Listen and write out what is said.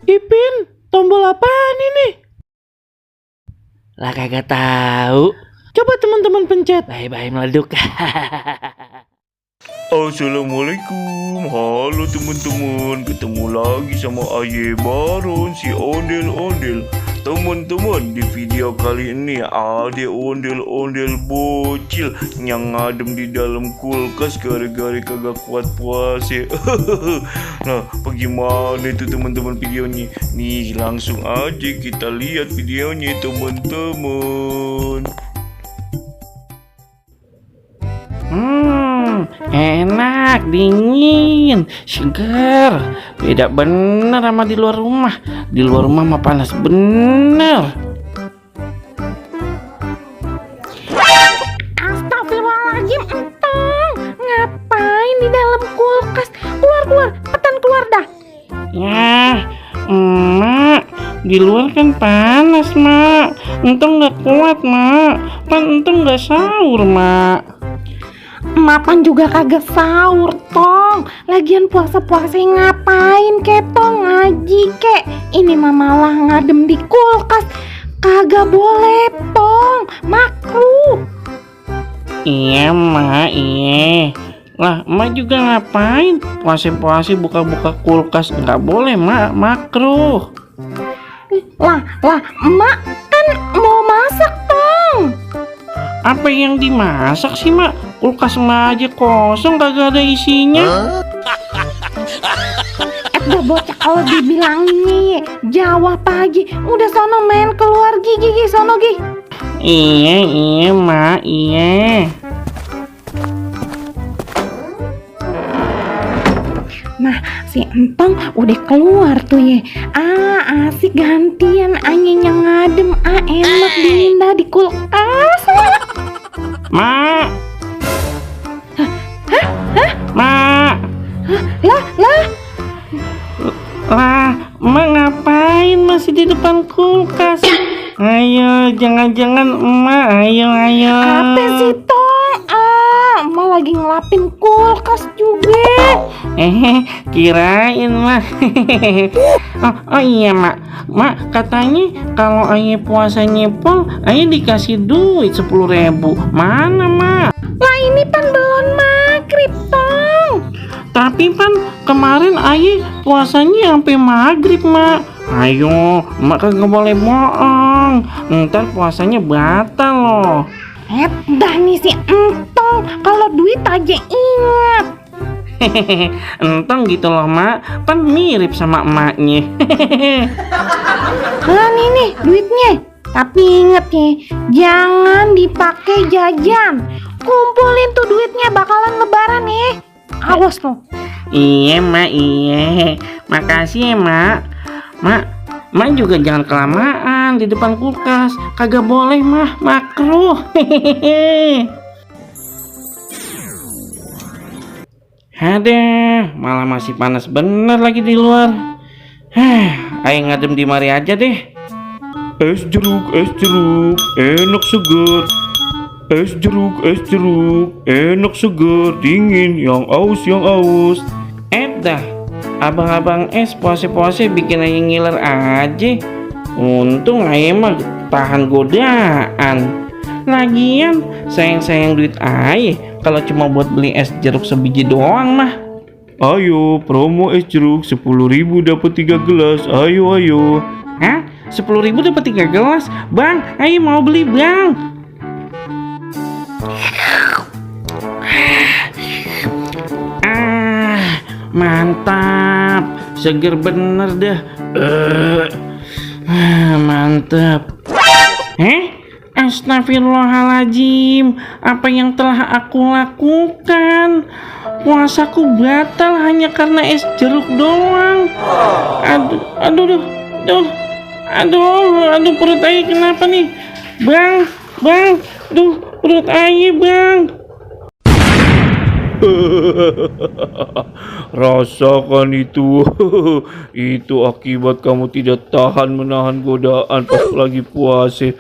Ipin, tombol apaan ini? Lah kagak tahu. Coba teman-teman pencet. Bye-bye meleduk. Assalamualaikum, halo teman-teman, ketemu lagi sama Aye Baron si ondel-ondel. Teman-teman, di video kali ini ada ondel-ondel bocil yang ngadem di dalam kulkas gara-gara kagak kuat puasa. Nah, bagaimana itu teman-teman videonya? Nih, langsung aja kita lihat videonya teman-teman. Enak, dingin, segar. Beda bener sama di luar rumah. Di luar rumah mah panas bener. Astagfirullahaladzim, entong. Ngapain di dalam kulkas? Keluar, cepetan keluar dah. Ya, emak, di luar kan panas, mak. Entong nggak kuat, mak. Kan entong nggak sahur, mak. Mapan juga kagak sahur, tong. Lagian puasa-puasa ngapain ketong, ngaji kek. Ini mah malah ngadem di kulkas. Kagak boleh, tong. Makruh. Iya, mak, iya. Lah, emak juga ngapain? Puasa-puasa buka-buka kulkas. Nggak boleh, mak. Makruh. Lah, emak kan mau masak, tong. Apa yang dimasak sih, mak? Kulkas emak aja kosong, kagak ada isinya. Udah bocah kalau dibilangin jawab aja. Udah sono main keluar gigi sono gi. Iya, mak, iya. Nah, si entong udah keluar tuh ya. Asik gantian angin yang ngadem. Enak dingin dah di kulkas. Mak. Mak. Lah, emak ngapain masih di depan kulkas? Ayo, jangan-jangan emak, ayo. Apa sih, tong? Emak lagi ngelapin kulkas juga. Kirain mah. Oh iya, mak. Mak katanya kalau ayah puasa nyepol, ayah dikasih duit 10.000. Mana, mak? Lah ini pan belum maghrib, tong. Tapi pan kemarin ayah puasanya sampai maghrib, mak. Ayo, mak kagak boleh bohong. Ntar puasanya batal loh. Dah nih si entong, kalau duit aja ingat. Entong gitu loh, mak. Pan mirip sama emaknya. Lah nih duitnya. Tapi inget ya, jangan dipakai jajan. Kumpulin tuh duitnya, bakalan lebaran ya. Awas loh. Iya, mak, iya. Makasih ya, mak. Mak juga jangan kelamaan di depan kulkas. Kagak boleh, mah. Makruh. Aduh, malah masih panas bener lagi di luar. Ayo ngadem di mari aja deh. Es jeruk, enak segar. Es jeruk, enak segar, dingin, yang aus. Dah, abang-abang es puase-puase bikin aja ngiler aja. Untung aja mah tahan godaan. Lagian sayang duit aja kalau cuma buat beli es jeruk sebiji doang mah. Ayo, promo es jeruk 10.000 dapat 3 gelas. Ayo. Hah? 10.000 dapat 3 gelas? Bang, ayo mau beli, bang. Mantap, seger bener dah. Mantap. Astagfirullahaladzim, apa yang telah aku lakukan? Puasaku batal hanya karena es jeruk doang. Aduh, perut ayah kenapa nih? Bang, perut ayah, bang. Rasakan itu. Itu akibat kamu tidak tahan menahan godaan pas lagi puasa.